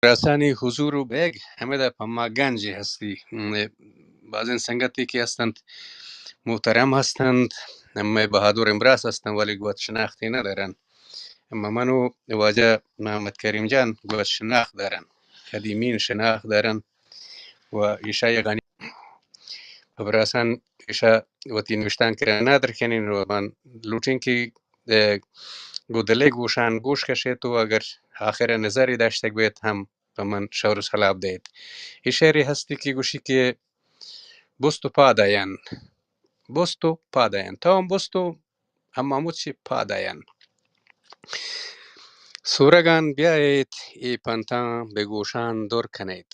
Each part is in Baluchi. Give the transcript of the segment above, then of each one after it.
براسانی حضور و بیگ ہمدا پہ ما گنجے ہستی۔ بازیں سنگتے کہ ہستنت، محترم ہستنت، مئے بہادر امبراس ہستنت، ولی گوات شناختے نہ دارن۔ اما من و واجہ محمد کریم جان گوات شناخت دارن، قدیمین شناخت دارن و ایشاں یگانی پہ براسان ایشاں وتی نوشتانک ء را ندر کنین و من لوٹین کہ، ء، گوں دلے گوشان گوش کشیت و اگر آخر ء نظرے داشتگ بیت ہم پہ من شور و سلاپ دئیت۔ اے شعرے ہستی کہ گوشی کہ بست و پادایان، بست و پادایان، تو ہم بست و ہما مچی پادایان۔ سورگان بیایت اے پنتاں بہ گوشان دور کنیت۔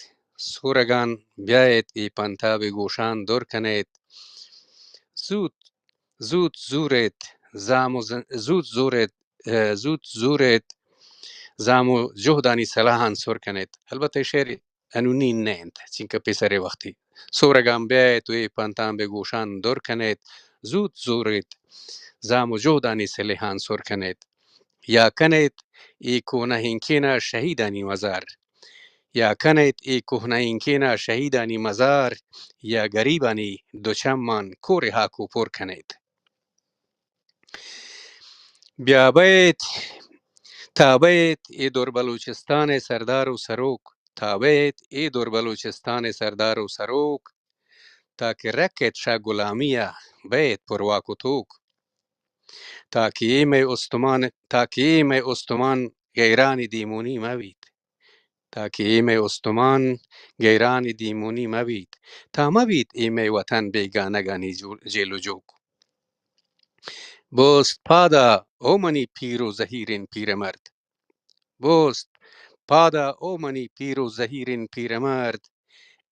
سورگان بیایت اے پنتاں بہ گوشان دور کنیت۔ زوت، زوت زوریت، زام و ز-، زوت زوریت، ء، زوت زوریت، زام و جہدانی سلاہان سر کنیت۔ البتہ اے شعر انونی نہ انت، چینکہ پیسرے وختی۔ سورگان بیایت و اے پنتاں بہ گوشان دور کنیت، زوت زوریت، زام و جہدانی سلہان سر کنیت۔ یا کنیت اے کوہنہ ہنکین ء شہیدانی مزار، یا کنیت اے کوہنہ ہنکین ء شہیدانی مزار، یا گریبانی دو چمان کور ہاک و پر کنیت۔ بیا بئیت، تا بئیت اے دور بلوچستان ء سردار و سروک، تا بئیت اے دور بلوچستان ء سردار و سروک، تا کہ رکیت شہ گلامی ء بئیت پر واک و توک۔ تا کہ اے مئے استمان، تا کہ اے مئے استمان غیرانی دیمونی مہ بیت۔ تا کہ اے مئے استمان غیرانی دیمونی مہ بیت۔ تا مہ بیت اے مئے وطن بیگانگانی جو-، جیل و جوک۔ بست پادا او منی پیر و زہیرین پیرمرد۔ بست پادا او منی پیر و زہیرین پیرمرد۔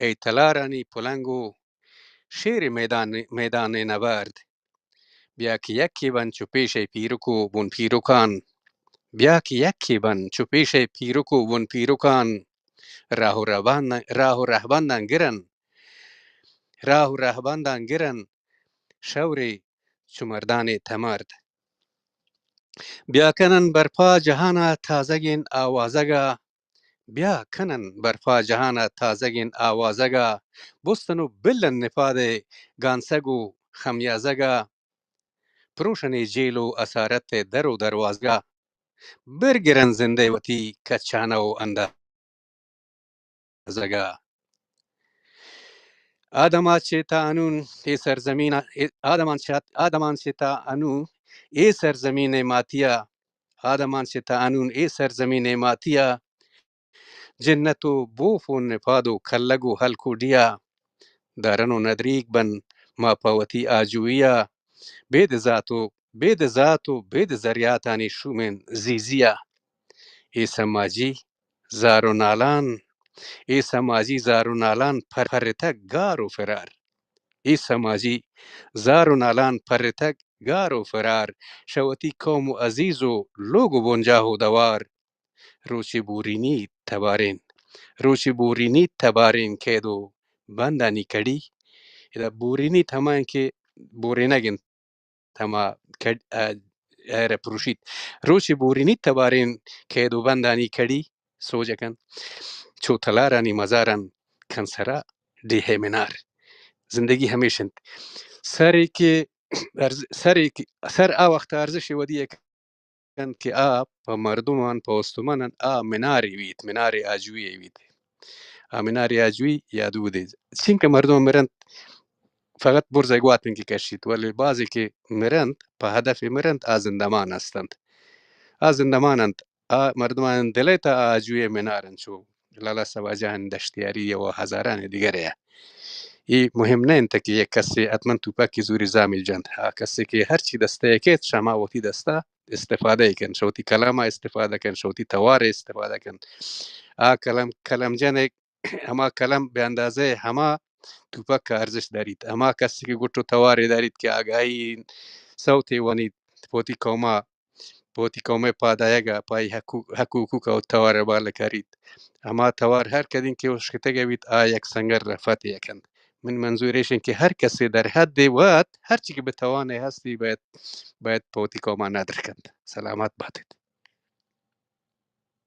اے تلارانی پلنگ و شیر میدان، میدان نبرد۔ بیا کہ یکے بن چو پیشئے پیرک و بن پیرکان۔ بیا کہ یکے بن چو پیشئے پیرک و بن پیرکان۔ راہ و رہبند، راہ و رہبنداں گرن۔ راہ و رہبنداں گرن۔ شورے چو مردانے تمرد۔ بیا کنن برپا جہانا تازگین آوازگا۔ بیا کنن برپا جہانا تازگین آوازگا۔ بستن و بلن نپادئے گانسگ و خمیازگا۔ پروشنے جیل و اسارتئے در و دروازگا۔ برگرن زندئے وتی کچانہ و اندازگا۔ آدما چہ تا انون اے سرزمین، اے، آدمان چہ، آدمان چہ تا انون اے سرزمین ماتیا، آدمان چہ تا انون اے سرزمین ماتیا، جنت و بوف و نپاد و کلگ و ہلک و ڈیا، دارن و ندریگ بن ما پہ وتی آجوئیا، بید زات و، بید زات و بید زریاتانی شومین زیزیا۔ اے سماجی زار و نالان، اے سماجی زار و نالان پر-، پرتگ گار و فرار۔ اے سماجی زار و نالان پرتگ گار و فرار۔ شہ وتی قوم و عزیز و لوگ و بنجاہ و دوار۔ روچے بورینیت تبارین، روچے بورینیت تبارین قید و بندانی کڑی۔ ادا بورینیت ہما انت کہ بورینگ انت، ہما کڑ-، ا، ء را پروشیت۔ روچے بورینیت تبارین قید و بندانی کڑی سوج کن۔ چو تلارانی مزاران کن سرا ڈیہہ منار۔ زندگی ہمیش انت۔ سرے کہ ارز-، سرے کہ سر آ وخت ارزش ودی کنت کہ آ پہ مردمان، پہ استمانان آ منارے بیت، منارے آجوئی بیت۔ آ منارے آجوئی یاد بودے۔ چینکہ مردم مرنت، فقط برز گواتن کہ کشیت، ولی بازے کہ مرنت، پہ ہدف مرنت، آ زندمان ہستنت۔ آ زندمان انت۔ آ مردمان دلے تا آ آجوئی منار انت، چو لالا صبا جان دشتیاری و ہزاران دیگرے۔ ای مہم نہ انت کہ یک کسے حتماً توپک کی زوری زامی جنت۔ آ کسے کہ ہر چی دستے کیت، شما وتی دستا استفادہ کن، شہ وتی قلم ء استفادہ کن، شہ وتی توار ء استفادہ کن۔ آ قلم، قلم جن ء ہما قلم بہ اندازہ ہما توپک ء ارزش داریت۔ ہما کسے کہ گٹ و توارے داریت کہ آگاہی سوتے ونیت، پہ وتی قوما، پہ وتی قوم ء پادایگ ء، پہ آئی حقوق، حق و حقوق ء توار ء بال کاریت۔ ہما توار ہر کدیں کہ اشکتگ بیت، آ یک سنگر ء فتح کنت۔ من منظور ایش انت کہ ہر کسے در حد وت ہر چی کہ بہ توانے ہستی باید، باید پہ وتی قوما ندر کنت۔ سلامت باتیت۔